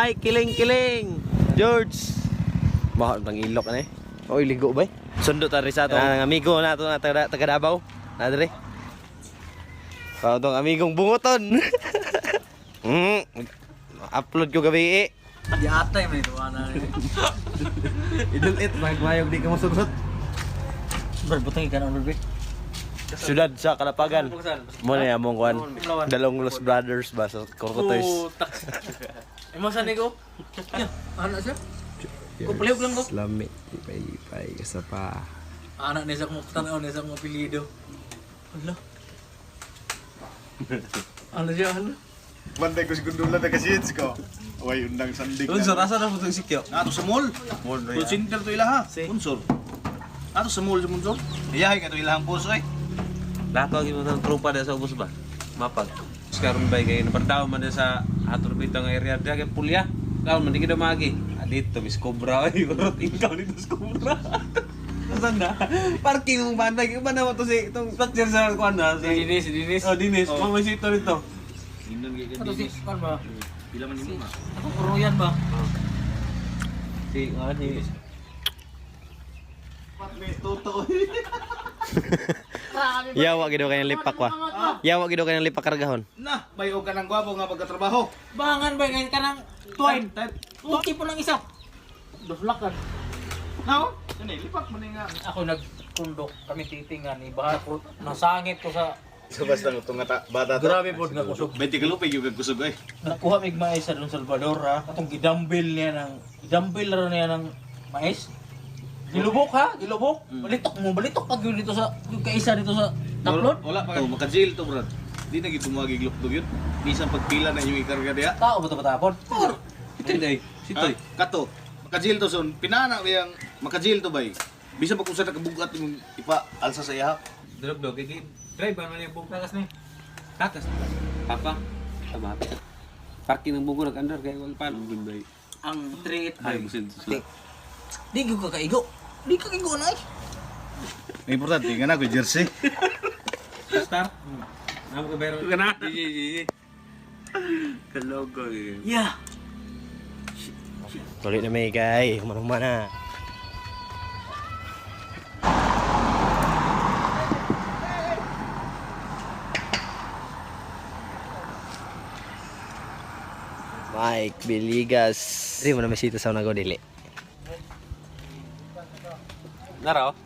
Mike Kiling Kiling. George. Baho tang ilok ani. Oy, ligo bay. Sundo ta ri sa ato ang amigo na ato na taga, taga Davao. Na diri. Sa atong amigong bungoton. Upload ko gabi eh. Di atay man ito ana. Idol it, magmayog di ka mosugot. Bro, butang ikan ano, bro. Siyudad sa Kalapagan. Mo na among kuan. Dalawang Los Brothers ba sa Corcotoys. Putak. Imo sa ko? Ya, ana siya. Kupalihog lang ko. Lami, lipay-lipay sa pa. Ana ni sa kong tanaw ni sa kong apelyido. Ala. Ano siya, ano? Bantay ko si Gundula na kasi ko. Way undang sandig. Unsor, asa na po itong sikyo? Nato sa mall. Mall na Full center to ilaha. Unsor. Nato sa mall sa Unsor. Iyahay ka to ilahang puso eh. Lahat ko mo ng tropa na sa ubos ba? Mapag. Karon bay kay napardaw man na sa ato bitaw nga area diya kay Pulya. Karon man di kita magi. Ah, dito Miss Cobra ay urot ikaw dito sa Cobra. Asan na? Parking mong banda, iba na mo to si itong structure sa kuan na. Si Dinis, si Dinis. Oh, Dinis, oh. Mamasito nito. Ano si kan ba? Pila man nimo. Ako Royan ba? Si ano si Yawa gid kay lipak wa. Yawa gid kay lipak kargahon. Na, bayo ka ng gwapo nga pagkatrabaho. Bangan ba ngayon ka ng twine? Okay po ng isa. Duflakan. Now, ano lipak man nga. Ako nagtundok kami titingan iba ko nasangit ko sa So basta nga itong bata to. grabe pod nga kusog. 20 kalupig yung kusog eh. Nakuha mig mais sa Don Salvador ha. Atong gidambil niya ng gidambil ra niya ng mais. Gilubok ha, gilubok. Balitok mo, balitok pag yun dito sa yung kaisa dito sa taplon. Wala pa. To maka-jail to, brad. Di na gid tumuagi glukdog yun. Bisan pagpila na yung ikarga diha. Tao ba ito patapon? Ito day. Sitoy. Ah, kato. Maka-jail to son. Pinana yang maka-jail to bay. Bisan pag usa nakabugat imong ipa alsa sa iya. Drop dog kay drive man yung bung Takas ni. takas. Papa. Tama. Parking ng bugo nag-andar kay wala pa bay. Ang 38 Ay, busin sila. Di gyud ka kaigo. Di ka kaigo na eh. Importante nga na ko jersey. Star. Namo ka pero. Kana. Kalogo eh. Yeah. Tuloy na may kay, human na. Mike Biligas. Di mo na may sito sa unago dili. Naro.